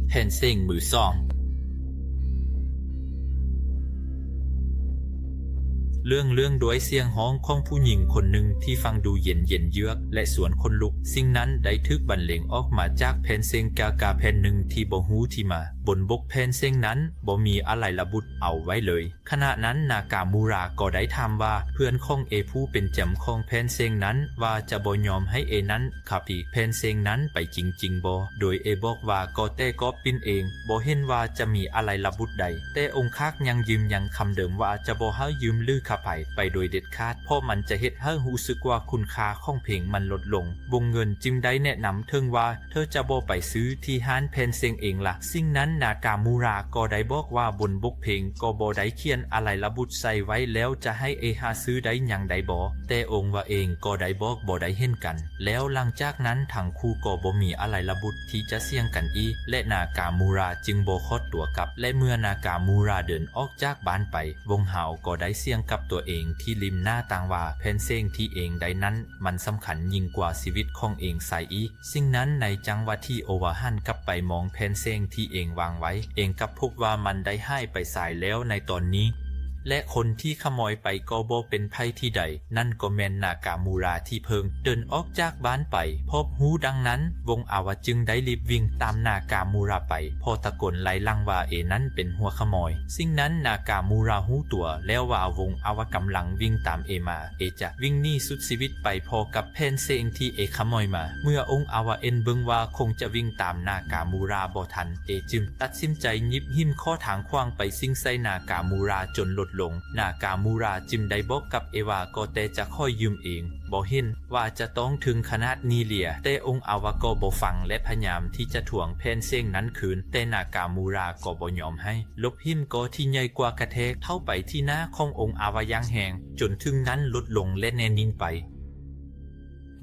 ແຜ່ນເສັງມືສອງ. ເລື່ອງເລື່ອງດ້ວຍສຽງຮ້ອງຂອງຜູ້ຍິງຄົນໜຶ່ງທີ່ຟັງດູເຢັນເຢັນເຍືອກ ແລະ ຊວນຂົນລຸກ. ສິ່ງນັ້ນໄດ້ຖືກບັນເລງອອກມາຈາກແຜ່ນເສັງກາກາແຜ່ນໜຶ່ງທີ່ບໍ່ຮູ້ທີ່ມາ. ບົນບົກແຜ່ນເສັງນັ້ນບໍ່ມີອາໄລລະບຸດເອົາໄວ້ເລີຍ. ຂະນະນັ້ນນາກາມູຣາກໍໄດ້ຖາມວ່າເພື່ອນຂອງເອຜູ້ເປັນເຈົ້າຂອງແຜ່ນເສັງນັ້ນວ່າຈະບໍ່ຍອມໃຫ້ເອນັ້ນຂັບຂີ່ແຜ່ນເສັງນັ້ນໄປຈິງໆບໍ? ໂດຍເອບອກວ່າກໍແຕ່ກອບປິ່ນເອງ, ບໍ່ເຫັນວ່າຈະມີອາໄລລະບຸດໃດ. ແຕ່ອົງຄາກຍັງຢືນຢັນຄຳເດີມວ່າຈະບໍ່ໃຫ້ຢືມຫຼືຂັບໄປ ໄປໂດຍເດັດຂາດ, ເພາະມັນຈະເຮັດໃຫ້ຮູ້ສຶກວ່າຄຸນຄ່າຂອງເພງມັນຫຼຸດລົງ. ວົງເງິນຈຶ່ງໄດ້ແນະນຳເຖິງວ່າ ເທີຈະບໍ່ໄປຊື້ທີ່ຮ້ານແຜ່ນເສັງເອງລະ? ສິ່ງນັ້ນນາກາມູຣາກໍໄດ້ບອກວ່າບົນບົກເພງກໍບໍ່ໄດ້ຂຽນອາໄລລະບຸດໃສ່ໄວ້ແລ້ວ ຈະໃຫ້ເອຫາຊື້ໄດ້ຫຍັງໃດບໍ? ແຕ່ອົງວ່າເອງກໍໄດ້ບອກບໍ່ໄດ້ເຫັນກັນ. ແລ້ວຫຼັງຈາກນັ້ນທັງຄູ່ກໍບໍ່ມີອາໄລລະບຸດທີ່ຈະສຽງກັນອີກ ແລະ ນາກາມູຣາຈຶ່ງບໍ່ຂອດຕົວກັບ. ແລະ ເມື່ອນາກາມູຣາເດີນອອກຈາກບ້ານໄປ, ວົງຮາວກໍໄດ້ສຽງກັບຕົວເອງທີ່ລິມໜ້າຕ່າງວ່າ ແຜ່ນເສັງທີ່ເອງໄດ້ນັ້ນ ມັນສຳຄັນຍິ່ງກວ່າຊີວິດຂອງເອງຊາຍອີກ. ສິ່ງນັ້ນໃນຈັງຫວະທີ່ໂອວາຫັນກັບໄປມອງແຜ່ນເສັງທີ່ເອງວາງໄວ້, ເອງກັບພົບວ່າມັນໄດ້ຫາຍໄປຊາຍແລ້ວໃນຕອນນີ້ ແລະ ຄົນທີ່ຂະໂມຍໄປກໍບໍ່ເປັນໃຜທີ່ໃດ, ນັ້ນກໍແມ່ນນາກາມູຣາທີ່ເພິ່ງເດີນອອກຈາກບ້ານໄປ. ພໍຮູ້ດັ່ງນັ້ນ, ວົງອາວະຈຶ່ງໄດ້ລີບວິ່ງຕາມນາກາມູຣາໄປ, ພໍຕະໂກນໄລ່ຫຼັງວ່າເອນັ້ນເປັນຫົວຂະໂມຍ. ສິ່ງນັ້ນນາກາມູຣາຮູ້ຕົວແລ້ວວ່າວົງອາວະກຳລັງວິ່ງຕາມເອມາ. ເອຈະວິ່ງໜີສຸດຊີວິດໄປພໍ້ກັບແຜ່ນເສັງທີ່ເອຂະໂມຍມາ. ເມື່ອອົງອາວາເຫັນເບິ່ງວ່າຄົງຈະວິ່ງຕາມນາກາມູຣາບໍ່ທັນ, ເອຈຶ່ງຕັດສິນໃຈຫຍິບຫີນຂໍ້ທາງຂວາງໄປຊິງໃສ່ນາກາມູຣາຈົນຫຼຸດລົງ. ນາກາມູຣາຈຶ່ງໄດ້ບອກກັບເອວ່າກໍແຕ່ຈະຂໍຢືມເອງ, ບໍ່ເຫັນວ່າຈະຕ້ອງເຖິງຂະໜາດນີ້ເລຍ. ແຕ່ອົງອາວາກໍບໍ່ຟັງ ແລະ ພະຍາຍາມທີ່ຈະທວງແຜ່ນເສັງນັ້ນຄືນ, ແຕ່ນາກາມູຣາກໍບໍ່ຍອມໃຫ້. ຫຼົບຫີນກ້ອນທີ່ໃຫຍ່ກວ່າກະແທກເຂົ້າໄປທີ່ໜ້າຂອງອົງອາວາຢ່າງແຮງ, ຈົນເຖິງນັ້ນຫຼຸດລົງ ແລະ ແນ່ນິ່ງໄປ.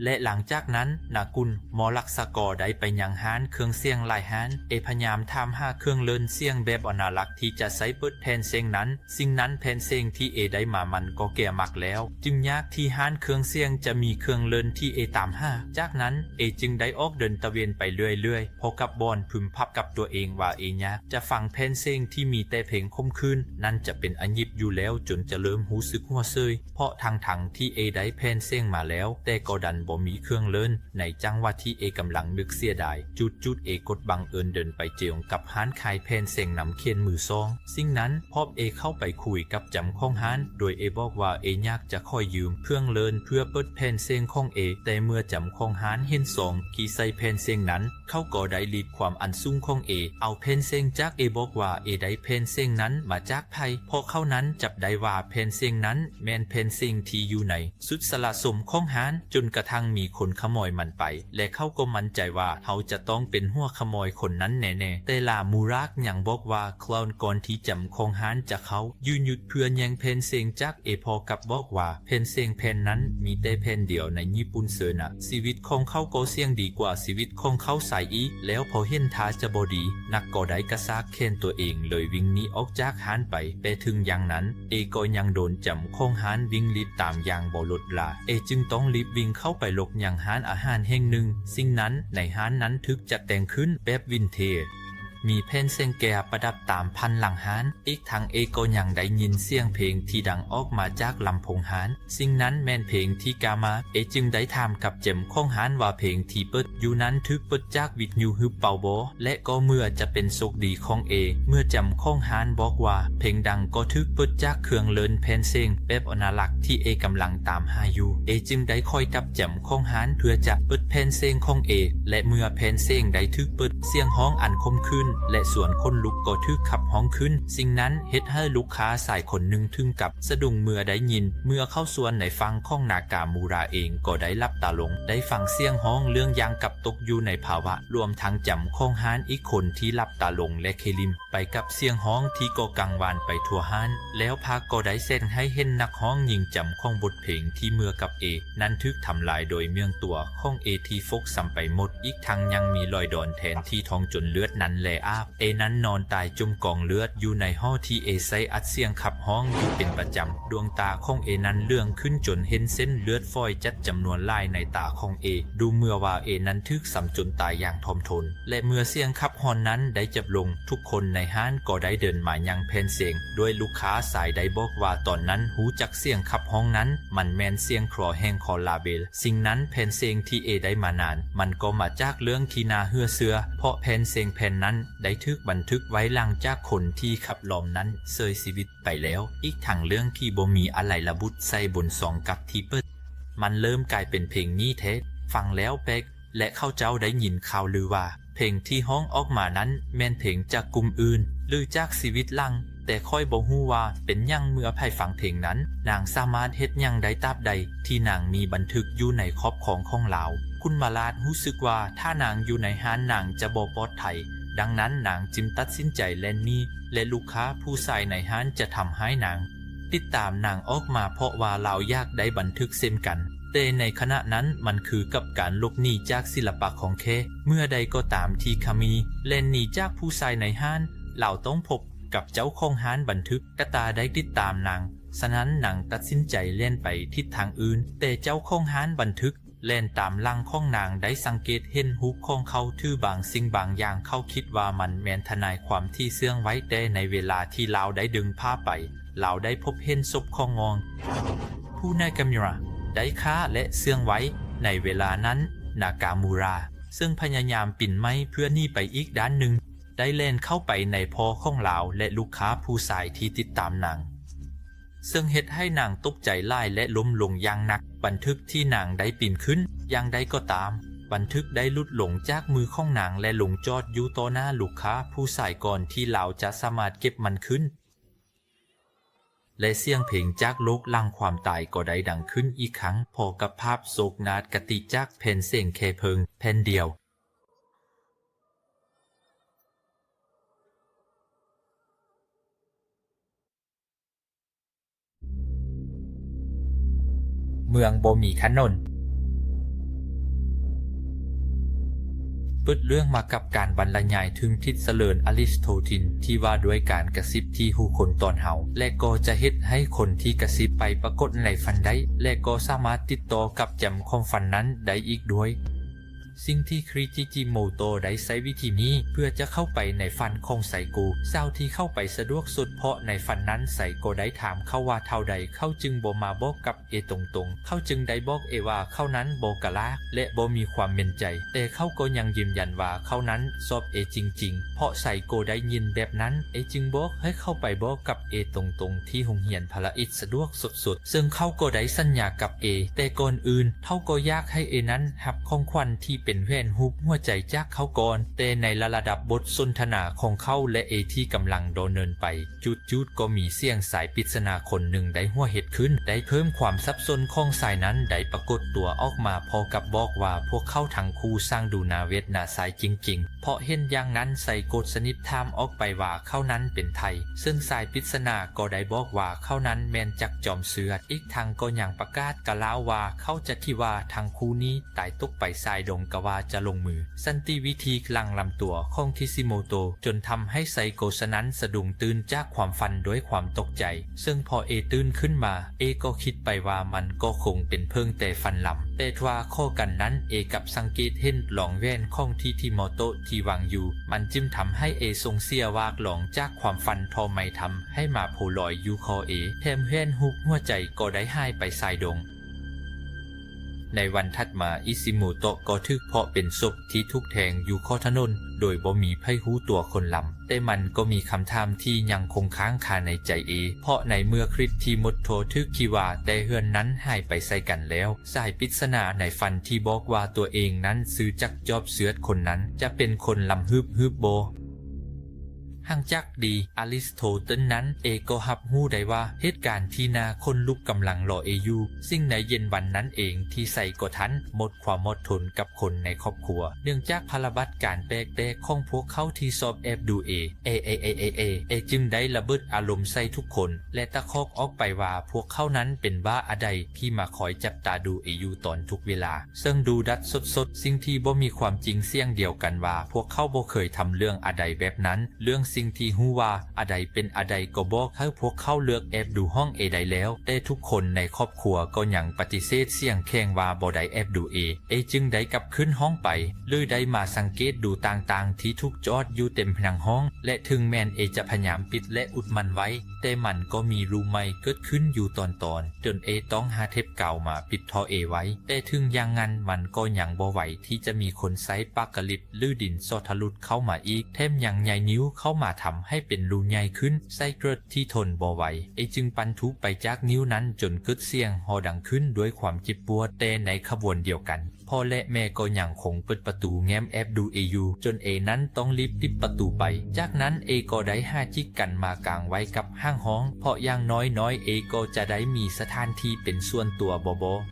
ແລະ ຫຼັງຈາກນັ້ນ, ນາກຸນ ມໍລັກສະກໍໄດ້ໄປຍັງຮ້ານເຄື່ອງສຽງຫຼາຍຮ້ານ, ເອພະຍາຍາມຖາມຫາເຄື່ອງຫຼິ້ນສຽງແບບອະນາລັອກທີ່ຈະໃຊ້ເປີດແຜ່ນເສັງນັ້ນ. ສິ່ງນັ້ນແຜ່ນເສັງທີ່ເອໄດ້ມາມັນກໍແກ່ໝັກແລ້ວ, ຈຶ່ງຍາກທີ່ຮ້ານເຄື່ອງສຽງຈະມີເຄື່ອງຫຼິ້ນທີ່ເອຕາມຫາ. ຈາກນັ້ນເອຈຶ່ງໄດ້ອອກເດີນຕະເວນໄປເລື້ອຍໆ, ພໍກັບບ່ອນພຶມພຳກັບຕົວເອງວ່າເອຢາກຈະຟັງແຜ່ນເສັງທີ່ມີແຕ່ເພງຂົມຂື່ນ. ນັ້ນຈະເປັນອາຍິບຢູ່ແລ້ວຈົນຈະເລີ່ມຮູ້ສຶກຫົວເສີຍ, ເພາະທັງໆທີ່ເອໄດ້ແຜ່ນເສັງມາແລ້ວ, ແຕ່ກໍດັນບໍ່ມີເຄື່ອງຫຼິ້ນ. ໃນຈັງຫວະທີ່ເອກຳລັງນຶກເສຍດາຍ, ຈຸດໆເອກົດບັງເອີນເດີນໄປເຈີກັບຮ້ານຂາຍແຜ່ນເສັງນຳຂຽນມືສອງ. ສິ່ງນັ້ນ ພອບເອເຂົ້າໄປຄຸຍກັບເຈົ້າຂອງຮ້ານ, ໂດຍເອບອກວ່າເອຢາກຈະຂໍຢືມເຄື່ອງຫຼິ້ນເພື່ອເປີດແຜ່ນເສັງຂອງເອ. ແຕ່ເມື່ອເຈົ້າຂອງຮ້ານເຫັນຊອງທີ່ໃສ່ແຜ່ນເສັງນັ້ນ, ເຂົາກໍໄດ້ລີບຄວາມອັນສູງຂອງເອ, ເອົາແຜ່ນເສັງຈາກເອ, ບອກວ່າເອໄດ້ແຜ່ນເສັງນັ້ນມາຈາກໃຜ, ເພາະເຂົານັ້ນຈັບໄດ້ວ່າແຜ່ນເສັງນັ້ນແມ່ນແຜ່ນເສັງທີ່ຢູ່ໃນ ສຸດສະຫຼະສົມຂອງຮ້ານ, ຈົນກະທັ່ງມີຄົນຂະໂມຍມັນໄປ, ແລະ ເຂົາກໍໝັ້ນໃຈວ່າເຮົາຈະຕ້ອງເປັນຫົວຂະໂມຍຄົນນັ້ນແນ່ໆ. ແຕ່ລາມູຣາກຍັງບອກວ່າ ຄຣາວກ່ອນທີ່ເຈົ້າຂອງຮ້ານຈະເຂົ້າ, ຢືນຢຸດເພື່ອແຍ່ງແຜ່ນເສັງຈາກເອ, ພ້ອມກັບບອກວ່າແຜ່ນເສັງແຜ່ນນັ້ນມີແຕ່ແຜ່ນດຽວໃນຍີ່ປຸ່ນເຊີນະ. ຊີວິດຂອງເຂົາກໍສ່ຽງດີກວ່າຊີວິດຂອງເຂົາຊາຍອີກ, ແລ້ວພໍເຫັນທ່າຈະບໍ່ດີ, ນັກກໍໄດ້ກະຊາກແຂນຕົວເອງເລີຍວິ່ງໜີອອກຈາກຮ້ານໄປ. ແຕ່ເຖິງຢ່າງນັ້ນ, ເອກໍຍັງໂດນເຈົ້າຂອງຮ້ານວິ່ງລີດຕາມຢ່າງບໍ່ລົດລາ. ເອຈຶ່ງຕ້ອງລີບວິ່ງເຂົ້າໄປຫຼົບຍັງຮ້ານອາຫານແຫ່ງໜຶ່ງ. ສິ່ງນັ້ນໃນຮ້ານນັ້ນຖືກຈັດແຕ່ງຂຶ້ນແບບວິນເທຈ, ມີແຜ່ນເສັງແກ້ປະດັບຕາມຜະໜັງຮ້ານ. ອີກທັງເອກໍຍັງໄດ້ຍິນສຽງເພງທີ່ດັງອອກມາຈາກລຳໂພງຮ້ານ. ສິ່ງນັ້ນແມ່ນເພງທີ່ກາມາ. ເອຈຶ່ງໄດ້ຖາມກັບເຈົ້າຂອງຮ້ານວ່າເພງທີ່ເປີດຢູ່ນັ້ນຖືກເປີດຈາກວິທະຍຸຫຼືເປົ່າບໍ? ແລະ ກໍເມື່ອຈະເປັນໂຊກດີຂອງເອ ເມື່ອເຈົ້າຂອງຮ້ານບອກວ່າເພງດັງກໍຖືກເປີດຈາກເຄື່ອງຫຼິ້ນແຜ່ນເສັງແບບອະນາລັອກທີ່ເອກຳລັງຕາມຫາຢູ່. ເອຈຶ່ງໄດ້ຄ່ອຍກັບເຈົ້າຂອງຮ້ານເພື່ອຈະເປີດແຜ່ນເສັງຂອງເອ ແລະ ເມື່ອແຜ່ນເສັງໄດ້ຖືກເປີດ, ສຽງຮ້ອງອັນຂົມຂື່ນ ແລະ ຊວນຂົນລຸກກໍຖືກຂັບຮ້ອງຂຶ້ນ. ສິ່ງນັ້ນເຮັດໃຫ້ລູກຄ້າຊາຍຄົນໜຶ່ງເຖິງກັບ ສະດຸ້ງເມື່ອໄດ້ຍິນ. ເມື່ອເຂົ້າສ່ວນໃນຝັ່ງຂອງນາກາມູຣາເອງກໍໄດ້ຫຼັບຕາລົງ, ໄດ້ຟັງສຽງຮ້ອງເລື່ອງຢ່າງກັບຕົກຢູ່ໃນພາວະ, ລວມທັງເຈົ້າຂອງຮ້ານອີກຄົນທີ່ຫຼັບຕາລົງ ແລະ ເຄລິມໄປກັບສຽງຮ້ອງທີ່ກໍກັງວານໄປທົ່ວຮ້ານ. ແລ້ວພາບກໍໄດ້ແສດງໃຫ້ເຫັນນັກຮ້ອງຍິງເຈົ້າຂອງບົດເພງທີ່ເໝືອນກັບເອ ນັ້ນຖືກທຳລາຍໂດຍເມືອງຕົວຂອງເອທີ່ຟົກຊ້ຳໄປໝົດ, ອີກທັງຍັງມີລອຍດອນແທນທີ່ທ້ອງຈົນເລືອດນັ້ນແຫຼະ. ອາບ. ເອນັ້ນນອນຕາຍຈົມກອງເລືອດຢູ່ໃນຫໍທີ່ເອໃຊ້ອັດສຽງຂັບຮ້ອງຢູ່ເປັນປະຈຳ. ດວງຕາຂອງເອນັ້ນເຫຼືອງຂຶ້ນຈົນເຫັນເສັ້ນເລືອດຝອຍຈັດຈຳນວນຫຼາຍໃນຕາຂອງເອ, ດູເໝືອນວ່າເອນັ້ນຖືກຊ້ຳຈົນຕາຍຢ່າງຖ່ອມທົນ. ແລະ ເມື່ອສຽງຂັບຮ້ອງນັ້ນໄດ້ຈົບລົງ, ທຸກຄົນໃນຮ້ານກໍໄດ້ເດີນມາຍັງແຜ່ນສຽງ, ໂດຍລູກຄ້າຊາຍໄດ້ບອກວ່າຕອນນັ້ນຮູ້ຈັກສຽງຂັບຮ້ອງນັ້ນ, ມັນແມ່ນສຽງຄລໍແຫ່ງຄໍລາເບລ. ສິ່ງນັ້ນແຜ່ນສຽງທີ່ເອໄດ້ມານານ, ມັນກໍມາຈາກເລື່ອງທີ່ໜ້າເຫື່ອເຊື່ອ, ເພາະແຜ່ນສຽງແຜ່ນນັ້ນໄດ້ຖືກບັນທຶກໄວ້ຫຼັງຈາກຄົນທີ່ຂັບລອມນັ້ນເສຍຊີວິດໄປແລ້ວ. ອີກທັງເລື່ອງທີ່ບໍ່ມີອາໄລລະບຸໃສ່ບົນຊອງກັບທີ່ເປີດ, ມັນເລີ່ມກາຍເປັນເພງນີ້ແທ້. ຟັງແລ້ວແປກ ແລະ ເຂົາເຈົ້າໄດ້ຍິນຂ່າວລືວ່າ ເພງທີ່ຮ້ອງອອກມານັ້ນແມ່ນເພງຈາກກຸ່ມອື່ນ ຫຼື ຈາກຊີວິດຫຼັງ, ແຕ່ຂ້ອຍບໍ່ຮູ້ວ່າເປັນຫຍັງເມື່ອໃຜຟັງເພງນັ້ນ, ນາງສາມາດເຮັດຫຍັງໄດ້ຕາບໃດທີ່ນາງມີບັນທຶກຢູ່ໃນຄອບຄອງຂອງລາວ. ຄຸນມາລາດຮູ້ສຶກວ່າຖ້ານາງຢູ່ໃນຮ້ານນາງຈະບໍ່ປອດໄພ, ດັ່ງນັ້ນນາງຈຶ່ງຕັດສິນໃຈແລ່ນໜີ ແລະ ລູກຄ້າຜູ້ຊາຍໃນຮ້ານຈະທຳຮ້າຍນາງ. ຕິດຕາມນາງອອກມາເພາະວ່າລາວຢາກໄດ້ບັນທຶກເຊັ່ນກັນ, ແຕ່ໃນຂະນະນັ້ນມັນຄືກັບການຫຼົບໜີຈາກສິລະປະຂອງແຂກ. ເມື່ອໃດກໍຕາມທີ່ຄາມີແລ່ນໜີຈາກຜູ້ຊາຍໃນຮ້ານ, ລາວຕ້ອງພົບກັບເຈົ້າຂອງຮ້ານບັນທຶກ. ກາຕາໄດ້ຕິດຕາມນາງ, ສະນັ້ນນາງຕັດສິນໃຈແລ່ນໄປທິດທາງອື່ນ, ແຕ່ເຈົ້າຂອງຮ້ານບັນທຶກ ແລ່ນຕາມຫຼັງຂອງນາງໄດ້ສັງເກດເຫັນຮູບຂອງເຂົາຖືບາງສິ່ງບາງຢ່າງ, ເຂົາຄິດວ່າມັນແມ່ນທະນາຍຄວາມທີ່ເຊື່ອງໄວ້, ແຕ່ໃນເວລາທີ່ລາວໄດ້ດຶງຜ້າໄປ, ລາວໄດ້ພົບເຫັນສົບຂອງງອງ ຜູ້ນາຍກາມິຣາໄດ້ຂ້າ ແລະ ເຊື່ອງໄວ້. ໃນເວລານັ້ນ ນາກາມູຣາ ເຊິ່ງພະຍາຍາມປີນໄມ້ເພື່ອໜີໄປອີກດ້ານໜຶ່ງ, ໄດ້ແລ່ນເຂົ້າໄປໃນຫໍຂອງລາວ ແລະ ລູກຄ້າຜູ້ຊາຍທີ່ຕິດຕາມນາງ. ເຊິ່ງເຮັດໃຫ້ນາງຕົກໃຈຫຼາຍ ແລະ ລົ້ມລົງຢ່າງໜັກ. ບັນທຶກທີ່ນາງໄດ້ປີນຂຶ້ນ, ຢ່າງໃດກໍຕາມ, ບັນທຶກໄດ້ຫຼຸດລົງຈາກມືຂອງນາງ ແລະ ລົງຈອດຢູ່ຕໍ່ໜ້າລູກຄ້າຜູ້ຊາຍກ່ອນທີ່ລາວຈະສາມາດເກັບມັນຂຶ້ນ. ແລະ ສຽງເພງຈາກໂລກຫຼັງຄວາມຕາຍກໍໄດ້ດັງຂຶ້ນອີກຄັ້ງ, ພ້ອມກັບພາບໂສກນາດຄະຕິຈາກແຜ່ນສຽງແຄ່ເພີງແຜ່ນດຽວ. ເມືອງບໍ່ມີຖະໜົນ. ເປີດເລື່ອງມາກັບການບັນລະຍາຍເຖິງທິດສະເຫຼີນອາລິສໂທຕິນ ທີ່ວ່າດ້ວຍການກະຊິບທີ່ຮູ້ຄົນຕອນເຮົາ, ແລະ ກໍຈະເຮັດໃຫ້ຄົນທີ່ກະຊິບໄປປາກົດໃນຝັນໄດ້, ແລະ ກໍສາມາດຕິດຕໍ່ກັບແຈ່ມຂອງຝັນນັ້ນໄດ້ອີກດ້ວຍ. ສິ່ງທີ່ຄຣິຈິຈິໂມໂຕໄດ້ໃຊ້ວິທີນີ້ເພື່ອຈະເຂົ້າໄປໃນຝັນຂອງໄຊໂກ, ສາວທີ່ເຂົ້າໄປສະດວກສຸດ, ເພາະໃນຝັນນັ້ນໄຊໂກໄດ້ຖາມເຂົາວ່າເທົ່າໃດເຂົາຈຶ່ງບໍ່ມາບອກກັບເອຕົງໆ. ເຂົາຈຶ່ງໄດ້ບອກເອວ່າເຂົານັ້ນບໍ່ກະລ້າ ແລະ ບໍ່ມີຄວາມເໝັນໃຈ, ແຕ່ເຂົາກໍຍັງຢືນຢັນວ່າເຂົານັ້ນຊອບເອຈິງໆ. ເພາະໄຊໂກໄດ້ຍິນແບບນັ້ນ, ເອຈຶ່ງບອກໃຫ້ເຂົາໄປບອກກັບເອຕົງໆທີ່ໂຮງຮຽນພາລາອິດສະດວກສຸດ. ເຊິ່ງເຂົາກໍໄດ້ສັນຍາກັບເອ, ແຕ່ກ່ອນອື່ນເຂົາກໍຢາກໃຫ້ເອນັ້ນຮັບຂອງຂວັນທີ່ເປັນແຫວນຮູບຫົວໃຈຈາກເຂົາກ່ອນ. ແຕ່ໃນລະດັບບົດສົນທະນາຂອງເຂົາ ແລະ ເອທີ່ກຳລັງດຳເນີນໄປ, ຈູດໆກໍມີສຽງຊາຍປິດສະໜາຄົນໜຶ່ງໄດ້ຫົວເຫັດຂຶ້ນ, ໄດ້ເພີ່ມຄວາມສັບສົນຂອງຊາຍນັ້ນໄດ້ປາກົດຕົວອອກມາ ພ້ອມກັບບອກວ່າພວກເຂົາທັງຄູ່ຊ່າງດູໜ້າເວດນາຊາຍຈິງໆ. ເພາະເຫັນຢ່າງນັ້ນ ໄຊໂກສະໜິດຖາມອອກໄປວ່າເຂົານັ້ນເປັນໃຜ, ເຊິ່ງຊາຍປິດສະໜາກໍໄດ້ບອກວ່າເຂົານັ້ນແມ່ນຈັກຈອມເຊືອດ, ອີກທັງກໍຍັງປະກາດກ່າວລາວວ່າເຂົາຈະຄິດວ່າທັງຄູ່ນີ້ຕາຍຕົກໄປຊາຍດົງກະວ່າຈະລົງມືສັນຕິວິທີຫຼັງລຳຕົວຂອງຄິຊິໂມໂຕ, ຈົນທຳໃຫ້ໄຊໂກສະນັ້ນສະດຸ້ງຕື່ນຈາກຄວາມຝັນດ້ວຍຄວາມຕົກໃຈ. ເຊິ່ງພໍເອຕື່ນຂຶ້ນມາ, ເອກໍຄິດໄປວ່າມັນກໍຄົງເປັນພຽງແຕ່ຝັນລຳ, ແຕ່ທວ່າຂໍກັນນັ້ນ ເອກັບສັງເກດເຫັນລອງແຫວນຂອງທິທິໂມໂຕທີ່ວາງຢູ່, ມັນຈຶ່ງທຳໃຫ້ເອຊົງເສຍວາກລອງຈາກຄວາມຝັນທໍໄມທຳໃຫ້ມາໂພລອຍຢູ່ຄໍເອ, ແຖມແຫວນຮູບຫົວໃຈກໍໄດ້ຫາຍໄປຊາຍດົງ. ໃນວັນຖັດມາ, ອິຊິໂມໂຕະກໍຖືກເພາະເປັນສົບທີ່ຖືກແທງຢູ່ຂໍຖະໜົນໂດຍບໍ່ມີໃຜຮູ້ຕົວຄົນລຳ. ແຕ່ມັນກໍມີຄຳຖາມທີ່ຍັງຄົງຄ້າງຄາໃນໃຈເອ, ເພາະໃນເມື່ອຄຣິດທີ່ໝົດໂທຖືກຄິດວ່າແຕ່ເຮືອນນັ້ນຫາຍໄປໃສກັນແລ້ວ, ຊາຍປິດສະໜາໃນຝັນທີ່ບອກວ່າຕົວເອງນັ້ນຊື່ຈັກຈອບເຊືອດຄົນນັ້ນ ຈະເປັນຄົນລຳຮຶບຫຼືບໍ່? ແ ຫຼັງຈາກດີອາລິສໂຕເຕີນນັ້ນ ເອກໍຮັບຮູ້ໄດ້ວ່າເຫດການທີ່ໜ້າຂົນລຸກກຳລັງລໍເອຢູ່, ຊຶ່ງໃນເຢັນວັນນັ້ນເອງທີ່ໄຊກໍທັນໝົດຄວາມອົດທົນກັບຄົນໃນຄອບຄົວ ເນື່ອງຈາກພາລະບັດການແປກແຕກຂອງພວກເຂົາທີ່ຊອບແອບດູເອ. ເອ ເອ ເອ ເອ ເອ ເອ ເອ ຈຶ່ງໄດ້ລະເບີດອາລົມໃສ່ທຸກຄົນ ແລະ ຕະຄອກອອກໄປວ່າພວກເຂົານັ້ນເປັນບ້າອະໃດທີ່ມາຄອຍຈັບຕາດູເອຢູ່ຕອນທຸກເວລາ. ເຊິ່ງດູດັດສົດໆ, ສິ່ງທີ່ບໍ່ມີຄວາມຈິງສຽງດຽວກັນວ່າພວກເຂົາບໍ່ເຄີຍທຳເລື່ອງອະໃດແບບນັ້ນ. ເລື່ອງສິ່ງທີ່ຮູ້ວ່າອະໃດເປັນອະໃດກໍບອກໃຫ້ພວກເຂົາເລືອກແອບດູຫ້ອງເອໄດ້ແລ້ວ, ແຕ່ທຸກຄົນໃນຄອບຄົວກໍຍັງປະຕິເສດສຽງແຂງວ່າບໍ່ໄດ້ແອບດູເອ. ເອຈຶ່ງໄດ້ກັບຂຶ້ນຫ້ອງໄປ ແລະ ໄດ້ມາສັງເກດດູຕ່າງໆທີ່ຖືກຈອດຢູ່ເຕັມຜະນັງຫ້ອງ ແລະ ເຖິງແມ່ນເອຈະພະຍາຍາມປິດ ແລະ ອຸດມັນໄວ້, ແຕ່ມັນກໍມີຮູໃໝ່ເກີດຂຶ້ນຢູ່ຕອນໆ ຈົນເອຕ້ອງຫາເທັບກາວມາປິດທໍ່ເອໄວ້. ແຕ່ເຖິງຢ່າງນັ້ນມັນກໍຍັງບໍ່ໄຫວທີ່ຈະມີຄົນໃຊ້ປາກກະລິດ ຫຼື ດິນສໍທະລຸດເຂົ້າມາອີກ, ແຖມຍັງໃຍນິ້ວເຂົ້າມາທຳໃຫ້ເປັນຮູໃຫຍ່ຂຶ້ນໃສ່ເກີດທີ່ທົນບໍ່ໄຫວ. ເອຈຶ່ງປັ້ນທຸບໄປຈາກນິ້ວນັ້ນຈົນເກີດສຽງຫໍ່ດັງຂຶ້ນດ້ວຍຄວາມເຈັບປວດ. ແຕ່ໃນຂະບວນດຽວກັນ ພໍ່ ແລະ ແມ່ກໍຍັງຄົງເປີດປະຕູແຫງມແອບດູເອຢູ່ ຈົນເອນັ້ນຕ້ອງລີບປິດປະຕູໄປ. ຈາກນັ້ນເອກໍໄດ້ຫາຈິກກັນມາກາງໄວ້ກັບຫ້າງຫ້ອງ ເພາະຢ່າງນ້ອຍໆເອກໍຈະໄດ້ມີສະຖານທີ່ເປັນສ່ວນຕົວບໍໆ.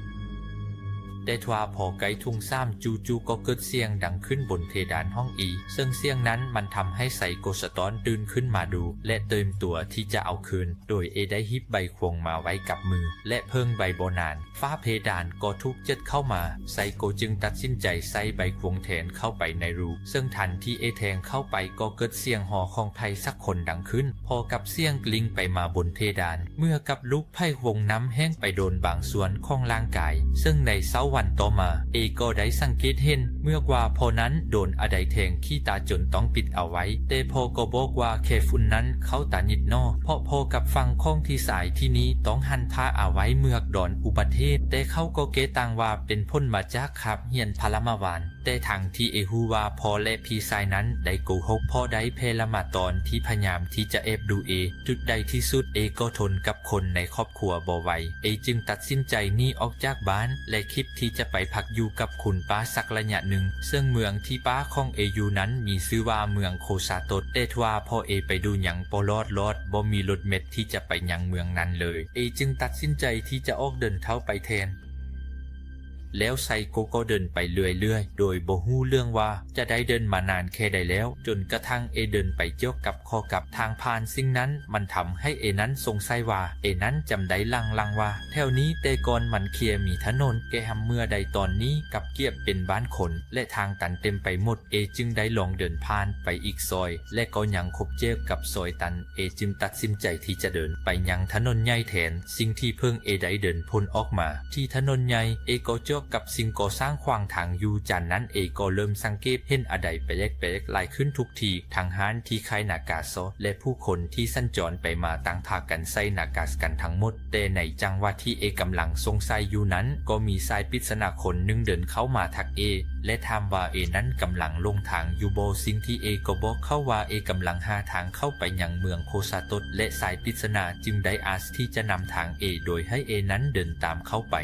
ແຕ່ທວ່າພໍໃກ້ທຸ່ມສາມ ຈູ່ໆກໍເກີດສຽງດັງຂຶ້ນບົນເພດານຫ້ອງເອ, ເຊິ່ງສຽງນັ້ນມັນທຳໃຫ້ໄຊໂກສະທ້ອນຕື່ນຂຶ້ນມາດູ ແລະ ຕຽມຕົວທີ່ຈະເອົາຄືນ, ໂດຍເອໄດ້ຮີບໄຂຄວງມາໄວ້ກັບມື ແລະ ເພິ່ງໄວບໍ່ນານ ຝາເພດານກໍຖືກເຈີດເຂົ້າມາ. ໄຊໂກຈຶ່ງຕັດສິນໃຈໃສ່ໄຂຄວງແທນເຂົ້າໄປໃນຮູ, ເຊິ່ງທັນທີ່ເອແທງເຂົ້າໄປກໍເກີດສຽງຫໍ່ຂອງໃຜສັກຄົນດັງຂຶ້ນ ພ້ອມກັບສຽງກລິ້ງໄປມາບົນເພດານ ເໝືອນກັບລູກໄພວົງນ້ຳແຫ້ງໄປໂດນບາງສ່ວນຂອງຮ່າງກາຍ. ເຊິ່ງໃນເຊົ້າວັນຕໍ່ມາ ເອກໍໄດ້ສັງເກດເຫັນເໝືອນວ່າພໍ່ນັ້ນໂດນອະໃດແທງຂີ້ຕາຈົນຕ້ອງປິດເອົາໄວ້, ແຕ່ພໍ່ກໍບອກວ່າແຄ່ຝຸ່ນນັ້ນເຂົ້າຕານິດໜໍ່, ເພາະພໍ່ກັບຝັ່ງຂອງທີ່ຊາຍທີ່ນີ້ຕ້ອງຫັນພາເອົາໄວ້ເໝືອນດອນອຸບັດເຫດ, ແຕ່ເຂົາກໍແກ້ຕ່າງວ່າເປັນຜົນມາຈາກຄາບຮຽນພະລະມະວານ. ແຕ່ທັງທີ່ເອຮູ້ວ່າພໍ່ ແລະ ພີ່ຊາຍນັ້ນໄດ້ໂກຫົກ, ເພາະໄດ້ແຜ່ລະມາຕອນທີ່ພະຍາຍາມທີ່ຈະແອບດູເອ. ຈຸດໃດທີ່ສຸດເອກໍທົນກັບຄົນໃນຄອບຄົວບໍ່ໄຫວ. ເອຈຶ່ງຕັດສິນໃຈໜີອອກຈາກບ້ານ ແລະ ຄິດທີ່ຈະໄປພັກຢູ່ກັບຄຸນປ້າສັກໄລຍະໜຶ່ງ, ເຊິ່ງເມືອງທີ່ປ້າຂອງເອຢູ່ນັ້ນມີຊື່ວ່າເມືອງໂຄຊາໂຕດ. ແຕ່ທວ່າພໍ່ເອໄປດູຫຍັງບໍ່ລອດລອດ, ບໍ່ມີລົດເມັດທີ່ຈະໄປຍັງເມືອງນັ້ນເລີຍ. ເອຈຶ່ງຕັດສິນໃຈທີ່ຈະອອກເດີນເທົ້າໄປແທນ. ແລ້ວໄຊໂກກໍເດີນໄປເລື້ອຍໆ ໂດຍບໍ່ຮູ້ເລື່ອງວ່າຈະໄດ້ເດີນມານານແຄ່ໃດແລ້ວ, ຈົນກະທັ່ງເອເດີນໄປຈຽວກັບຂໍກັບທາງຜ່ານ. ສິ່ງນັ້ນມັນທຳໃຫ້ເອນັ້ນສົງໄສວ່າເອນັ້ນຈຳໄດ້ຫຼັງໆວ່າແຖວນີ້ແຕ່ກ່ອນມັນຄຽມີຖະໜົນແກ່ຮຳ, ເມື່ອໃດຕອນນີ້ກັບກາຍເປັນບ້ານຄົນ ແລະ ທາງຕັນເຕັມໄປໝົດ. ເອຈຶ່ງໄດ້ລອງເດີນຜ່ານໄປອີກຊອຍ ແລະ ກໍຍັງພົບເຈີກັບຊອຍຕັນ. ເອຈຶ່ງຕັດສິນໃຈທີ່ຈະເດີນໄປຍັງຖະໜົນໃຫຍ່ແທນ. ສິ່ງທີ່ເພິ່ງເອໄດ້ເດີນພົ້ນອອກມາທີ່ຖະໜົນໃຫຍ່, ເອກໍຈຽວກັບສິ່ງກໍ່ສ້າງຂວາງທາງຢູ່. ຈາກນັ້ນເອກໍເລີ່ມສັງເກດເຫັນອະໄດແປກໆຫຼາຍຂຶ້ນທຸກທີ່, ທັງຮ້ານທີ່ຂາຍໜ້າກາຊອ ແລະ ຜູ້ຄົນທີ່ສັນຈອນໄປມາຕ່າງພາກັນໃສ່ໜ້າກາກັນທັງໝົດ. ແຕ່ໃນຈັງຫວະທີ່ເອກຳລັງສົງໄສຢູ່ນັ້ນ, ກໍມີຊາຍປິດສະໜາຄົນໜຶ່ງເດີນເຂົ້າມາທັກເອ ແລະ ຖາມວ່າເອນັ້ນກຳລັງຫຼົງທາງຢູ່ບໍ່. ສິ່ງທີ່ເອກໍບອກເຂົາວ່າເອກຳລັງຫາທາງເຂົ້າໄປຍັງເມືອງໂຄຊາໂຕດ ແລະ ຊາຍປິດສະໜາຈຶ່ງໄດ້ອາສາທີ່ຈະນຳທາງເອ ໂດຍໃຫ້ເອນັ້ນເດີນຕາມເຂົາໄປ.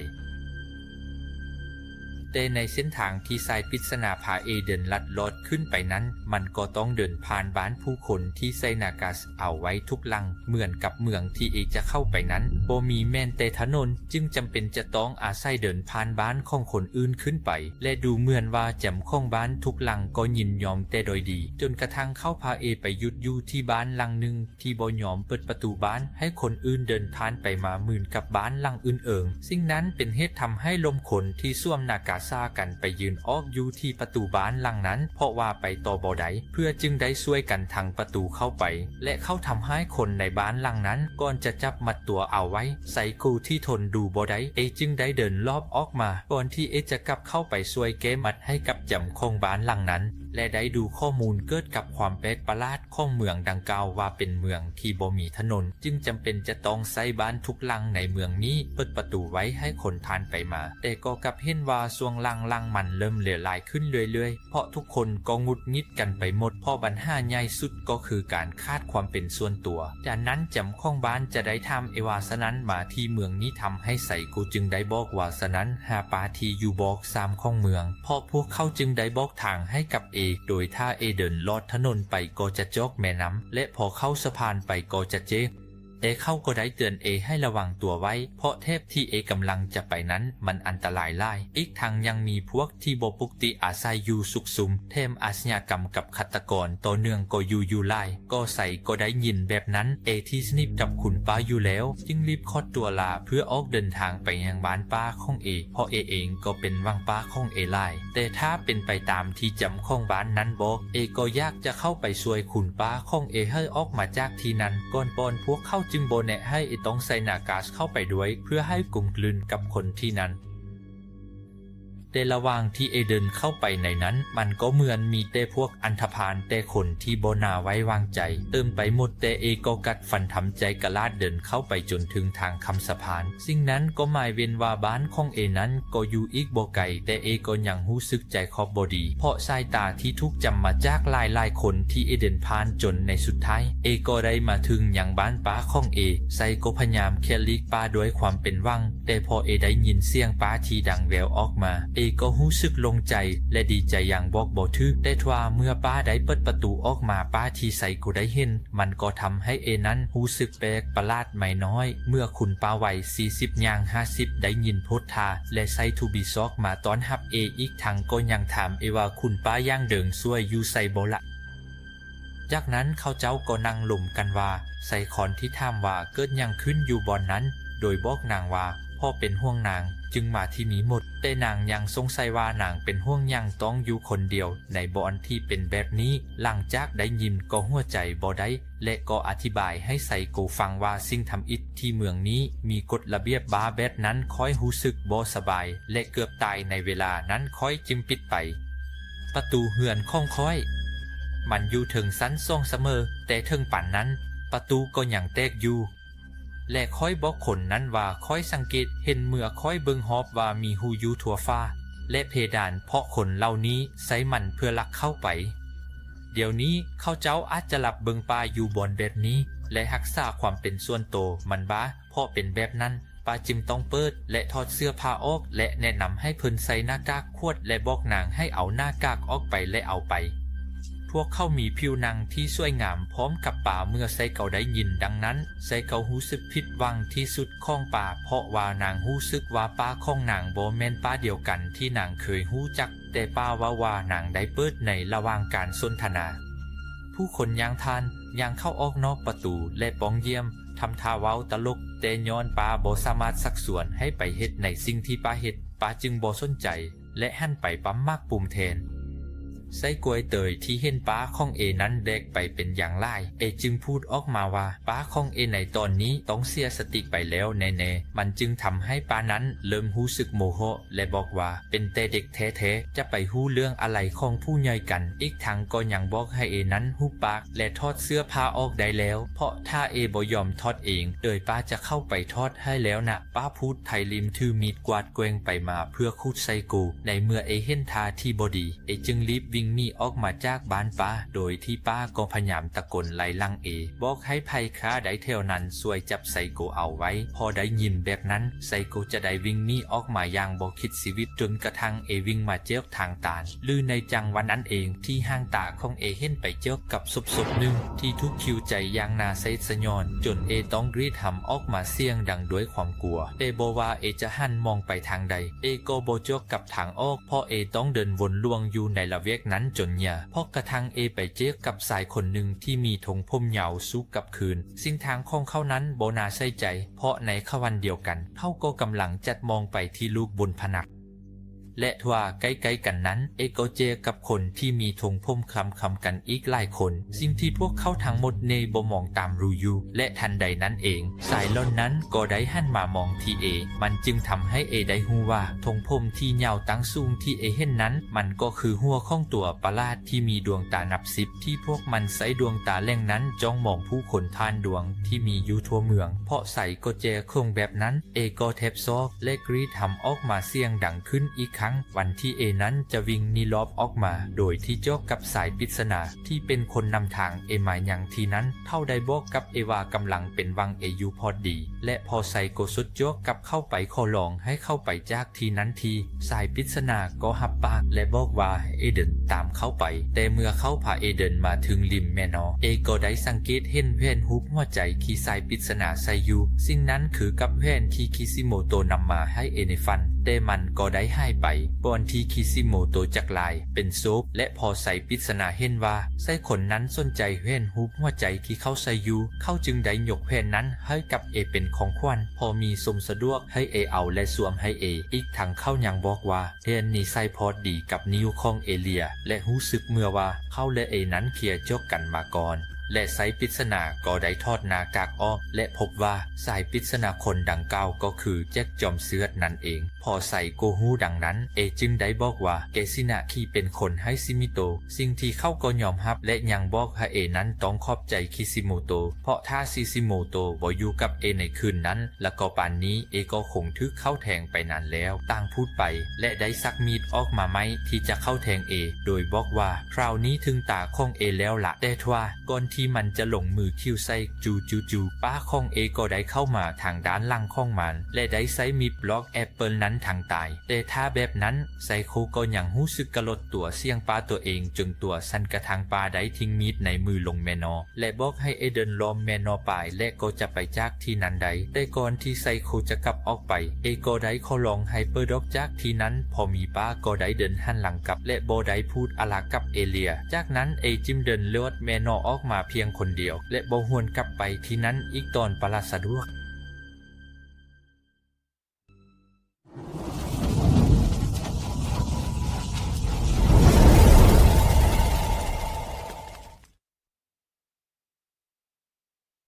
ແຕ່ໃນເສັ້ນທາງທີ່ຊາຍປິດສະໜາພາເອເດີນລັດລອດຂຶ້ນໄປນັ້ນ, ມັນກໍຕ້ອງເດີນຜ່ານບ້ານຜູ້ຄົນທີ່ໃສ່ໜ້າກາ ເອົາໄວ້ທຸກຫຼັງ. ເໝືອນກັບເມືອງທີ່ເອຈະເຂົ້າໄປນັ້ນ ບໍ່ມີແມ່ນແຕ່ຖະໜົນ, ຈຶ່ງຈຳເປັນຈະຕ້ອງອາໄສເດີນຜ່ານບ້ານຂອງຄົນອື່ນຂຶ້ນໄປ ແລະ ດູເໝືອນວ່າເຈົ້າຂອງບ້ານທຸກຫຼັງກໍຍິນຍອມແຕ່ໂດຍດີ, ຈົນກະທັ່ງເຂົາພາເອໄປຢຸດຢູ່ທີ່ບ້ານຫຼັງໜຶ່ງທີ່ບໍ່ຍອມເປີດປະຕູບ້ານໃຫ້ຄົນອື່ນເດີນຜ່ານໄປມາເໝືອນກັບບ້ານຫຼັງອື່ນເອີງ. ສິ່ງນັ້ນເປັນເຫດທຳໃຫ້ລົມຄົນທີ່ສວມໜ້າກາຊາກັນໄປຢືນອອກຢູ່ທີ່ປະຕູບ້ານຫຼັງນັ້ນ ເພາະວ່າໄປຕໍ່ບໍ່ໄດ້. ເພື່ອຈຶ່ງໄດ້ຊ່ວຍກັນພັງປະຕູເຂົ້າໄປ ແລະ ເຂົາທຳຮ້າຍຄົນໃນບ້ານຫຼັງນັ້ນ. ກ່ອນຈະຈັບມັດຕົວເອົາໄວ້, ໄຊໂກທີ່ທົນດູບໍ່ໄດ້, ເອຈຶ່ງໄດ້ເດີນລອບອອກມາ ກ່ອນທີ່ເອຈະກັບເຂົ້າໄປຊ່ວຍແກ້ມັດໃຫ້ກັບເຈົ້າຂອງບ້ານຫຼັງນັ້ນ ແລະ ໄດ້ດູຂໍ້ມູນກ່ຽວກັບຄວາມແປກປະຫຼາດຂອງເມືອງດັ່ງກ່າວວ່າເປັນເມືອງທີ່ບໍ່ມີຖະໜົນ, ຈຶ່ງຈຳເປັນຈະຕ້ອງໃຊ້ບ້ານທຸກຫຼັງໃນເມືອງນີ້ເປີດປະຕູໄວ້ໃຫ້ຄົນຜ່ານໄປມາ. ແຕ່ກໍກັບເຫັນວ່າຊ່ວງຫຼັງໆມັນເລີ່ມເຫຼວຫຼາຍຂຶ້ນເລື້ອຍໆ ເພາະທຸກຄົນກໍຫງຸດຫງິດກັນໄປໝົດ, ເພາະບັນຫາໃຫຍ່ສຸດກໍຄືການຂາດຄວາມເປັນສ່ວນຕົວ. ຈາກນັ້ນເຈົ້າຂອງບ້ານຈະໄດ້ຖາມເອວ່າ ສະນັ້ນມາທີ່ເມືອງນີ້ທຳໃຫ້ໃສ? ກູຈຶ່ງໄດ້ບອກວ່າ ສະນັ້ນຫາປ້າທີ່ຢູ່ບອກສາມຂອງເມືອງ, ເພາະພວກເຂົາຈຶ່ງໄດ້ບອກທາງໃຫ້ກັບເອ ເອ ໂດຍຖ້າເອເດີນລອດຖະໜົນໄປກໍຈະຈອກແມ່ນ້ຳ ແລະ ພໍເຂົ້າສະພານໄປກໍຈະເຈກ. ແຕ່ເຂົາກໍໄດ້ເຕືອນເອໃຫ້ລະວັງຕົວໄວ້ ເພາະແຖບທີ່ເອກຳລັງຈະໄປນັ້ນມັນອັນຕະລາຍຫຼາຍ. ອີກທັງຍັງມີພວກທີ່ບໍ່ປົກຕິອາໄສຢູ່ຊຸກຊຸມ, ແຖມອາຊະຍາກຳກັບຄາດຕະກອນຕໍ່ເນື່ອງກໍຢູ່ຢູ່ຫຼາຍ. ກໍໃສກໍໄດ້ຍິນແບບນັ້ນ, ເອທີ່ສະໜິດກັບຄຸນປ້າຢູ່ແລ້ວ ຈຶ່ງລີບຂອດຕົວລາເພື່ອອອກເດີນທາງໄປຍັງບ້ານປ້າຂອງເອ, ເພາະເອເອງກໍເປັນຫວັງປ້າຂອງເອຫຼາຍ. ແຕ່ຖ້າເປັນໄປຕາມທີ່ຈຳຂອງບ້ານນັ້ນບອກ, ເອກໍຢາກຈະເຂົ້າໄປຊ່ວຍຄຸນປ້າຂອງເອໃຫ້ອອກມາຈາກທີ່ນັ້ນກ່ອນ, ກ່ອນພວກເຂົາຈຶ່ງບໍ່ແນະໃຫ້ເອຕ້ອງໃສ່ໜ້າກາກເຂົ້າໄປດ້ວຍ ເພື່ອໃຫ້ກົມກືນກັບຄົນທີ່ນັ້ນ. ແຕ່ລະຫວ່າງທີ່ເອເດີນເຂົ້າໄປໃນນັ້ນ, ມັນກໍເໝືອນມີແຕ່ພວກອັນທະພານ, ແຕ່ຄົນທີ່ບໍ່ໜ້າໄວ້ວາງໃຈເຕັມໄປໝົດ, ແຕ່ເອກໍກັດຟັນທຳໃຈກະລາດເດີນເຂົ້າໄປຈົນເຖິງທາງຂ້າມສະພານ. ສິ່ງນັ້ນກໍໝາຍເວັ້ນວ່າບ້ານຂອງເອນັ້ນກໍຢູ່ອີກບໍ່ໄກ, ແຕ່ເອກໍຍັງຮູ້ສຶກໃຈຄອບບໍ່ດີ ເພາະສາຍຕາທີ່ຖືກຈຳມາຈາກຫຼາຍໆຄົນທີ່ເອເດີນຜ່ານ, ຈົນໃນສຸດທ້າຍເອກໍໄດ້ມາເຖິງຍັງບ້ານປ້າຂອງເອ. ໄຊກໍພະຍາຍາມແຄະຫຼີກປ້າດ້ວຍຄວາມເປັນຫວັງ, ແຕ່ພໍເອໄດ້ຍິນສຽງປ້າທີ່ດັງແວ່ວອອກມາ, ເອກໍຮູ້ສຶກໂລ່ງໃຈ ແລະ ດີໃຈຢ່າງບອກບໍ່ຖືກ. ແຕ່ທວ່າເມື່ອປ້າໄດ້ເປີດປະຕູອອກມາ, ປ້າທີ່ໄຊກໍໄດ້ເຫັນ ມັນກໍທຳໃຫ້ເອນັ້ນຮູ້ສຶກແປກປະຫຼາດໄໝ້ນ້ອຍ ເມື່ອຄຸນປ້າໄວສີ່ສິບຍ່າງຫ້າສິບໄດ້ຍິນໂພດທ່າ ແລະ ໃສ່ທູບີຊອກມາຕ້ອນຮັບເອ, ອີກທັງກໍຍັງຖາມເອວ່າຄຸນປ້າຢ່າງເດີງຊ່ວຍຢູ່ໃສບໍ່ລະ? ຈາກນັ້ນເຂົາເຈົ້າກໍນັ່ງລົມກັນວ່າ ໃສ່ຄອນທີ່ຖາມວ່າເກີດຫຍັງຂຶ້ນຢູ່ບ່ອນນັ້ນ, ໂດຍບອກນາງວ່າ ເພາະເປັນຫ່ວງນາງຈຶ່ງມາທີ່ນີ້ໝົດ, ແຕ່ນາງຍັງສົງໄສວ່ານາງເປັນຫ່ວງຫຍັງຕ້ອງຢູ່ຄົນດຽວໃນບ່ອນທີ່ເປັນແບບນີ້. ຫຼັງຈາກໄດ້ຍິນກໍຫົວໃຈບໍ່ໄດ້ ແລະ ກໍອະທິບາຍໃຫ້ໄຊໂກຟັງວ່າສິ່ງທຳອິດທີ່ເມືອງນີ້ມີກົດລະບຽບບ້າແບບນັ້ນ, ຂ້ອຍຮູ້ສຶກບໍ່ສະບາຍ ແລະ ເກືອບຕາຍໃນເວລານັ້ນ, ຂ້ອຍຈຶ່ງປິດໄປ. ປະຕູເຮືອນຂອງຂ້ອຍ ມັນຢູ່ເທິງຊັ້ນສອງສະເໝີ, ແຕ່ເຖິງປານນັ້ນປະຕູກໍຍັງແຕກຢູ່ ແລະ ຂ້ອຍບອກຄົນນັ້ນວ່າ ຂ້ອຍສັງເກດເຫັນເມື່ອຂ້ອຍເບິ່ງຮອບວ່າມີຮູຢູ່ທົ່ວຝາ ແລະ ເພດານ, ເພາະຄົນເຫຼົ່ານີ້ໃຊ້ມັນເພື່ອລັກເຂົ້າໄປ. ດຽວນີ້ເຂົາເຈົ້າອາດຈະລັບເບິ່ງປ້າຢູ່ບ່ອນແບບນີ້ ແລະ ຮັກສາຄວາມເປັນສ່ວນໂຕມັນບ້າ, ເພາະເປັນແບບນັ້ນ ປ້າຈຶ່ງຕ້ອງເປີດ ແລະ ຖອດເສື້ອຜ້າອອກ ແລະ ແນະນຳໃຫ້ເພິ່ນໃສ່ໜ້າກາກຂວດ ແລະ ບອກນາງໃຫ້ເອົາໜ້າກາກອອກໄປ ແລະ ເອົາໄປ. ພວກເຂົາມີຜິວໜັງທີ່ສວຍງາມພ້ອມກັບປ້າ. ເມື່ອໄຊເກົາໄດ້ຍິນດັ່ງນັ້ນ, ໄຊເກົາຮູ້ສຶກຜິດຫວັງທີ່ສຸດຂອງປ້າ, ເພາະວ່ານາງຮູ້ສຶກວ່າປ້າຂອງນາງບໍ່ແມ່ນປ້າດຽວກັນທີ່ນາງເຄີຍຮູ້ຈັກ, ແຕ່ປ້າເວົ້າວ່ານາງໄດ້ເປີດໃນລະຫວ່າງການສົນທະນາ. ຜູ້ຄົນຍ່າງຜ່ານ, ຍ່າງເຂົ້າອອກນອກປະຕູ ແລະ ປ່ອງຢ້ຽມ, ທຳທ່າເວົ້າຕະຫຼົກ, ແຕ່ຍ້ອນປ້າບໍ່ສາມາດຊັກຊວນໃຫ້ໄປເຮັດໃນສິ່ງທີ່ປ້າເຮັດ, ປ້າຈຶ່ງບໍ່ສົນໃຈ ແລະ ຫັນໄປປ້ຳໝາກປຸ້ມແທນ. ໄຊກວຍເຕີຍທີ່ເຫັນປ້າຂອງເອນັ້ນແບກໄປເປັນຢ່າງຫຼາຍ, ເອຈຶ່ງພູດອອກມາວ່າ ປ້າຂອງເອໃນຕອນນີ້ຕ້ອງເສຍສະຕິໄປແລ້ວແນ່ໆ. ມັນຈຶ່ງທຳໃຫ້ປ້ານັ້ນເລີ່ມຮູ້ສຶກໂມໂຫ ແລະ ບອກວ່າ ເປັນແຕ່ເດັກແທ້ໆ ຈະໄປຮູ້ເລື່ອງອະໄລຂອງຜູ້ໃຫຍ່ກັນ. ອີກທັງກໍຍັງບອກໃຫ້ເອນັ້ນຫຸບປາກ ແລະ ຖອດເສື້ອຜ້າອອກໄດ້ແລ້ວ, ເພາະຖ້າເອບໍ່ຍອມຖອດເອງ, ໂດຍປ້າຈະເຂົ້າໄປຖອດໃຫ້ແລ້ວນະ. ປ້າພູດໄພລິມຖືມີດກວາດແກວ່ງໄປມາເພື່ອຂູດໃສ່ໂກ. ໃນເມື່ອເອເຫັນທ່າທີ່ບໍ່ດີ, ເອຈຶ່ງລີບວິ່ງໜີອອກມາຈາກບ້ານປ້າ, ໂດຍທີ່ປ້າກໍພະຍາຍາມຕະໂກນໄລ່ຫຼັງເອ, ບອກໃຫ້ໃຜຂ້າໄດ້ແຖວນັ້ນຊ່ວຍຈັບໄຊໂກເອົາໄວ້. ພໍໄດ້ຍິນແບບນັ້ນ, ໄຊໂກຈະໄດ້ວິ່ງໜີອອກມາຢ່າງບໍ່ຄິດຊີວິດ, ຈົນກະທັ່ງເອວິ່ງມາເຈິກທາງຕັນ. ຫຼື ໃນຈັງຫວະນັ້ນເອງ ທີ່ຫາງຕາຂອງເອເຫັນໄປເຈິກກັບສົບໆໜຶ່ງທີ່ຖືກຂິ້ວໃຈຢ່າງໜ້າສະຫຍິດສະຫຍອນ, ຈົນເອຕ້ອງກຣີດຮຳອອກມາສຽງດັງດ້ວຍຄວາມກົວ. ແຕ່ບໍ່ວ່າເອຈະຫັນມອງໄປທາງໃດ, ເອກໍບໍ່ຈວກກັບທາງອອກ, ເພາະເອຕ້ອງເດີນວົນລວນຢູ່ໃນລະແວກນັ້ນຈົນເຫຍື່ອ, ເພາະກະທັ່ງເອໄປເຈິກັບຊາຍຄົນໜຶ່ງທີ່ມີຖົງຜົມຍາວສູງກັບຄືນ. ເສັ້ນທາງຂອງເຂົານັ້ນບໍ່ໜ້າໃສ່ໃຈ, ເພາະໃນຂະຫວ່າງດຽວກັນ ເຂົາກໍກຳລັງຈັດມອງໄປທີ່ລູກບົນພະນັກ. ແລະ ທວ່າໃກ້ໆກັນນັ້ນ, ເອກໍເຈີກັບຄົນທີ່ມີຖົງຜົມຄ້ຳຄຳກັນອີກຫຼາຍຄົນ. ສິ່ງທີ່ພວກເຂົາທັງໝົດນີ້ບໍ່ມອງຕາມຮູ້ຢູ່, ແລະ ທັນໃດນັ້ນເອງ, ຊາຍເຫຼົ່ານັ້ນກໍໄດ້ຫັນມາມອງທີ່ເອ. ມັນຈຶ່ງທຳໃຫ້ເອໄດ້ຮູ້ວ່າ ຖົງຜົມທີ່ຍາວຕັ້ງສູງທີ່ເອເຫັນນັ້ນ, ມັນກໍຄືຫົວຂອງຕົວປະຫຼາດທີ່ມີດວງຕານັບສິບ, ທີ່ພວກມັນໃຊ້ດວງຕາແຫຼງນັ້ນຈ້ອງມອງຜູ້ຄົນຜ່ານດວງທີ່ມີຢູ່ທົ່ວເມືອງ. ເພາະຊາຍກໍເຈີຄົນແບບນັ້ນ, ເອກໍແທບຊອກ ແລະ ກຣີດຮຳອອກມາສຽງດັງຂຶ້ນອີກຄັ້ງ. ວັນທີ່ເອນັ້ນຈະວິ່ງໜີລອບອອກມາ ໂດຍທີ່ຈອກກັບຊາຍປິດສະໜາທີ່ເປັນຄົນນຳທາງເອມາຍັງທີ່ນັ້ນ. ເຂົາໄດ້ບອກກັບເອວ່າກຳລັງເປັນຫວັງເອຢູ່ພໍດີ ແລະ ພໍໄຊກໍສຸດຈອກກັບເຂົ້າໄປຂໍລອງໃຫ້ເຂົາໄປຈາກທີ່ນັ້ນທີ. ຊາຍປິດສະໜາກໍຮັບປາກ ແລະ ບອກວ່າໃຫ້ເອເດີນຕາມເຂົາໄປ. ແຕ່ເມື່ອເຂົາພາເອເດີນມາເຖິງລິມແມ່ນ້ຳ, ເອກໍໄດ້ສັງເກດເຫັນແຫວນຮູບຫົວໃຈທີ່ຊາຍປິດສະໜາໃສ່ຢູ່. ສິ່ງນັ້ນຄືກັບແຫວນທີ່ຄິຊິໂມໂຕະນຳມາໃຫ້ເອໃນຝັນ, ແຕ່ມັນກໍໄດ້ຫາຍໄປ ກ່ອນທີ່ຄິຊິໂມໂຕະຈະກາຍເປັນສົບ. ແລະ ພໍຊາຍປິດສະໜາເຫັນວ່າຊາຍຄົນນັ້ນສົນໃຈແຫວນຮູບຫົວໃຈທີ່ເຂົາໃສ່ຢູ່, ເຂົາຈຶ່ງໄດ້ຍົກແຫວນນັ້ນໃຫ້ກັບເອເປັນຂອງຂວັນ. ພໍມີຊົມສະດວກໃຫ້ເອເອົາ ແລະ ສວມໃຫ້ເອ. ອີກທັງເຂົາຍັງບອກວ່າ ແຫວນນີ້ໃສ່ພໍດີກັບນິ້ວຂອງເອເລຍ ແລະ ຮູ້ສຶກເມື່ອວ່າເຂົາ ແລະ ເອນັ້ນເຄີຍຈອກກັນມາກ່ອນ. ແລະ ຊາຍປິດສະໜາກໍໄດ້ຖອດໜ້າກາກອອກ ແລະ ພົບວ່າຊາຍປິດສະໜາຄົນດັ່ງກ່າວກໍຄືແຈັກຈອມເຊືອດນັ້ນເອງ. ພໍຊາຍກໍຮູ້ດັ່ງນັ້ນ, ເອຈຶ່ງໄດ້ບອກວ່າ ແກສິນະທີ່ເປັນຄົນໃຫ້ຊິມິໂຕະ. ສິ່ງທີ່ເຂົາກໍຍອມຮັບ ແລະ ຍັງບອກໃຫ້ເອນັ້ນຕ້ອງຂອບໃຈຄິຊິໂມໂຕະ, ເພາະຖ້າຄິຊິໂມໂຕະບໍ່ຢູ່ກັບເອໃນຄືນນັ້ນ ລະກໍປານນີ້ເອກໍຄົງຖືກເຂົາແທງໄປນານແລ້ວ. ຕ່າງພູດໄປ ແລະ ໄດ້ຊັກມີດອອກມາໃໝ່ທີ່ຈະເຂົ້າແທງເອ ໂດຍບອກວ່າ ຄາວນີ້ເຖິງຕາຂອງເອແລ້ວລະ. ແຕ່ທວ່າກ່ອນທີ່ມັນຈະລົງມືຄິວໃສ່ ຈູໆໆ ປ້າຂອງເອກໍໄດ້ເຂົ້າມາທາງດ້ານຫຼັງຂອງມັນ ແລະ ໄດ້ໃຊ້ມີດປອກແອັບເປິ້ນນັ້ນທັງຕາຍ. ແຕ່ຖ້າແບບນັ້ນ ໄຊໂຄກໍຍັງຮູ້ສຶກກະຫຼົດຕົວສ່ຽງປ້າຕົວເອງຈົນຕົວສັ່ນກະທັ່ງປ້າໄດ້ຖິ້ມມີດໃນມືລົງແມ່ນ້ຳ ແລະ ບອກໃຫ້ເອເດີນລ້ອມແມ່ນ້ຳໄປ ແລະ ກໍຈະໄປຈາກທີ່ນັ້ນໄດ້. ແຕ່ກ່ອນທີ່ໄຊໂຄຈະກັບອອກໄປ ເອກໍໄດ້ຂໍລອງໃຫ້ເປີດອອກຈາກທີ່ນັ້ນ. ພໍມີປ້າກໍໄດ້ເດີນຫັນຫຼັງກັບ ແລະ ບໍ່ໄດ້ພູດອາລະກັບເອເລຍ. ຈາກນັ້ນເອຈຶ່ງເດີນລອດແມ່ນ້ຳອອກມາພຽງຄົນດຽວ ແລະ ບໍ່ຫວນກັບໄປທີ່ນັ້ນອີກຕອນປາລະສະດວກ.